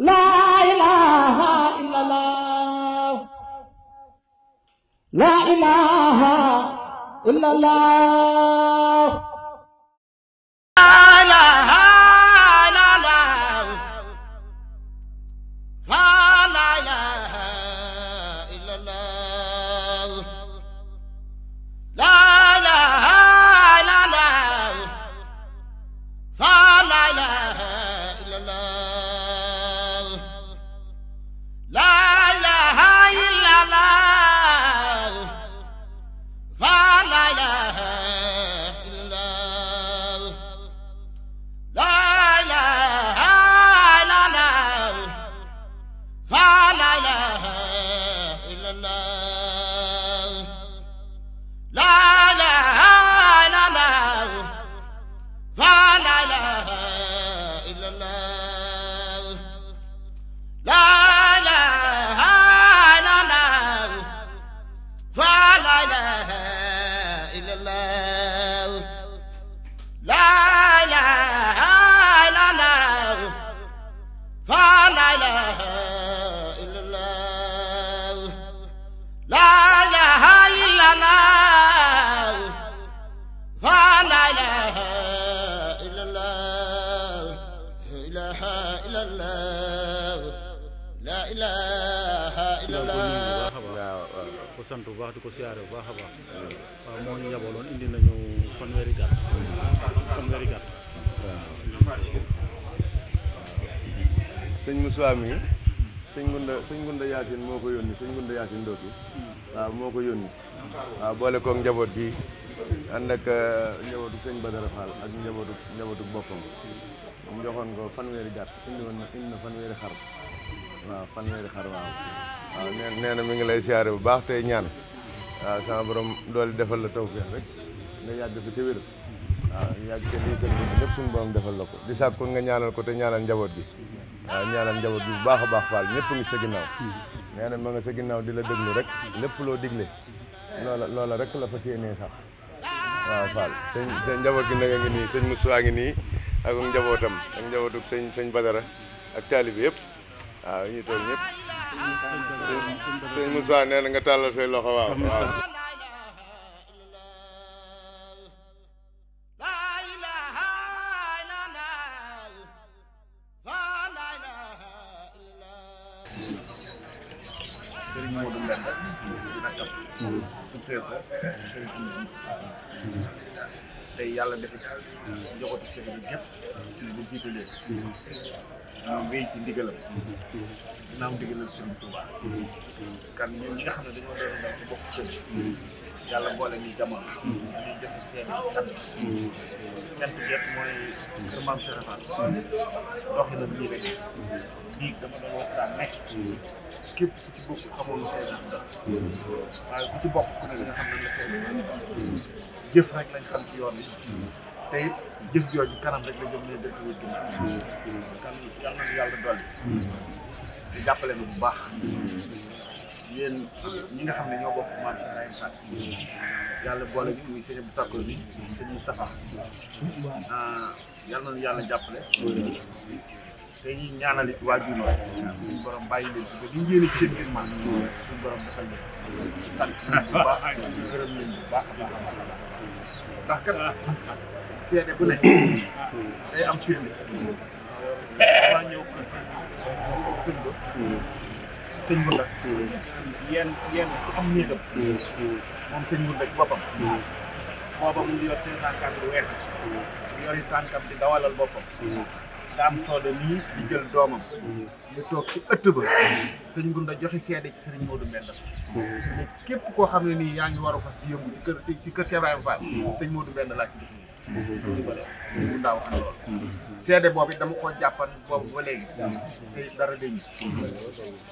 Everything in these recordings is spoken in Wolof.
La ilaha illallah. La ilaha illallah. ko sant bu baax di ko siyaare bu baax a baax waaw moo ñu yabaloon indi nañu fanweeri gàtt waaw sëñ Moussa mi sëñ Ngunda Yacine moo ko yónni sëñ Ngunda Yacine Ndoki waaw moo ko yónni waaw boole koog njaboot gi ànd ak njabootu sëñ Badara Fall ak njabootu boppam mu joxoon ko fanweeri gàtt indi na fanweeri xar waaw fanweeri xar waaw nee na mi ngi lay siyaare bu baax tey ñaan waaw sama borom doole defal la tawfeex rek nga yàgg fi te wér waaw yàgg te lii seen dund lépp suñu borom defal la ko di sàkku nga ñaanal ko te ñaanal njaboot gi waaw ñaanal njaboot gi bu baax a baax Fall ñëpp ngi sa ginnaaw nee na ma nga sa ginnaaw di la déglu rek lépp loo digle loola rek la fas yéenee sax waaw Fall sëñ njaboot gi nag a ngi nii sëñ Moussa ngi nii ak njabootam ak njabootu sëñ Badara ak taalibe yëpp waaw ñu toog ñëpp sëñ Moussa nee na nga tàllal say loxo waaw Sëriñ Modou Mbenda dina tam tuddee ko Sëriñ Moussa tey yàlla def njabootu sëriñ bi yëpp bu jiite leen ñu wéy ci ndigalam ginnaaw ndigalal Sëriñ Touba kan ñun ñi nga xam ne dañoo doon ndaw ci bokk kër yàlla boole ñu jamono ñuy jot seeni sant kent jet mooy kër Maam Cheikh Fall doxi na nii rek bii dama doon waxtaan nekk képp ku ci bokk xamoon seen waaye ku ci bokk ku ne nga xam ne la seen jëf rek lañ xam ci yoon bi te it jëf jooju kanam rek la jëm ne dëkk wut kan yàlla na yàlla dolli di jàppale na bu baax yéen ñi nga xam ne ñoo bokk Maam Cheikh Fall yàlla boole ñu muy sëñ Abdou Sakkour bi sëñ Moustapha yàlla na yàlla jàppale te ñuy ñaanal it waajur yi suñu borom bàyyi leen ba ñu yéene ci seen biir man suñu borom defal leen sant bu baax gërëm leen bu baax a baax ndax kat seede bu ne day am firnde damaa ñëw kër sëñ Ngunda yéen ku am néegam moom sëñ Ngunda ci boppam booba mu ngi yor 504 bu weex yori tànkam di dawalal boppam nga am sooda nii di jël doomam ñu toog ci ëtt ba sëñ Ngunda joxe seede ci Sëriñ Modou Mbenda mais képp koo xam ne nii yaa ngi war a fas di yëngu ci kër Cheikh Ibrahima Fall sëñ Modou Mbenda laa ci gis di ko def mu ndaw xam loolu seede boobu dama koo jàppan boobu ba léegi te dara dañu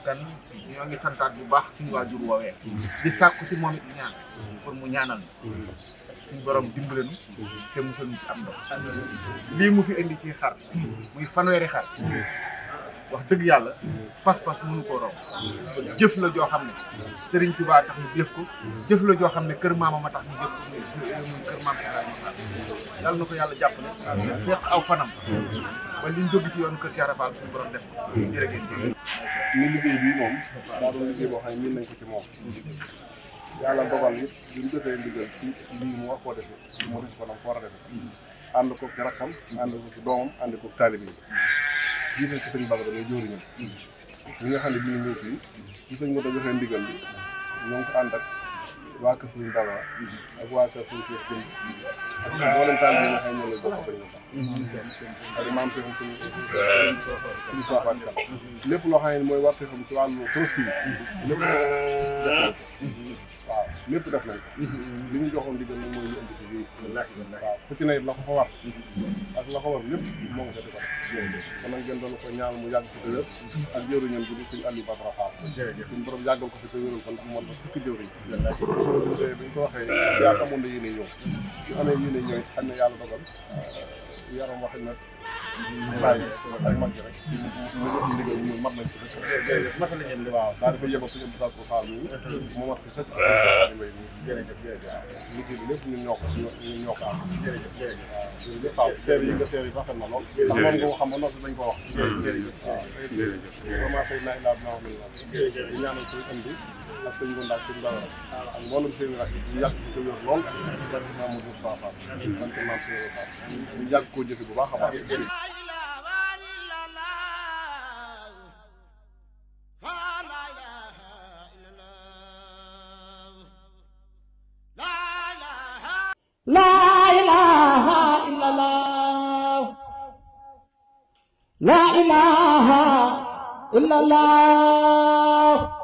kan ñoo ngi santaat bu baax suñu waajur woowee di sàkku ci moom it ñaan pour mu ñaanal suñu borom dimbale nu te musal ñu ci am ndox lii mu fi indi ci xar muy fanweeri xar wax dëgg yàlla pas-pas mënu koo raw jëf la joo xam ne Serigne Touba tax ñu jëf ko jëf la joo xam ne kër maama ma tax ñu jëf ko muy kër maam Cheikh Ibrahima Fall yàlla na ko yàlla jàppale fekk aw fanam ba liñ dugg ci yoonu kër Cheikh Ibrahima Fall suñu borom def ko jërë ngeen jëf ni liggéey bii moom daa doon liggéey boo xam ne miin nañ ko ci moom yàlla dogal it bu ñu jotee ndigal ci lii mu wax koo defee mu def ko nam ko war a defee ànd ko ci rakkam ànd ko ci doomam ànd ko taalibe yi jiital ci sëñ Badara muy jóoriñam ñi nga xam ne bii ñëw fii ci sëñ Mouta joxee ndigal bi ñoo ngi ko ànd ak waa kër sëñ Badara ak waa kër sëñ Cheikh Jëmb ak mboolem taalibe yi nga xam ne ñoo lay bokk sëñ Mouta ak maam sëñ suñu saafaat kan lépp loo xam ne mooy warte xam ci wàllu Tabaski yi lépp waaw lépp def nañ ko li ñu joxoon ndigal nag mooy ñu indi fi bii waaw fu ci ne la ko fa war ak la ko war lépp moo nga sa di ko def kon nag ngeen doon ko ñaan mu yàgg fi te wér ak jëwriñam bi di suñu Aliou Badara Fall suñu borom yàggal ko fi te wéral ko ndax moom la fukki jëwriñ soo dundee bi ñu ko waxee yaa amoon na yéene ñëw su amee yéene ñëw xam ne yàlla dogal yaram waxi nag bàyyi ak mag yi rek mu jox ndigal ñu mat nañ ci rek waaw daa dafa yebal suñu Abdou Sakko Fall mi mu mat fi sëkk mbay mi liggéey bi lépp ñun ñoo ko am jërëjëf Fall seer yi nga seer yi rafet na lool ndax moom nga ko xam ba noppi dañ ko wax waaw commencé naa ilaa dinaa wax nañ la di ñaanal suñu indi ak sëñ Gonda ak sëñ Badara ak mboolem seen rak ñu yàgg ci ko yor lool barke Mamadou Moustapha Fall barke Maam Sëñ Fall ñu yàgg koo jëfe bu baax a baax لا إله إلا الله لا إله إلا الله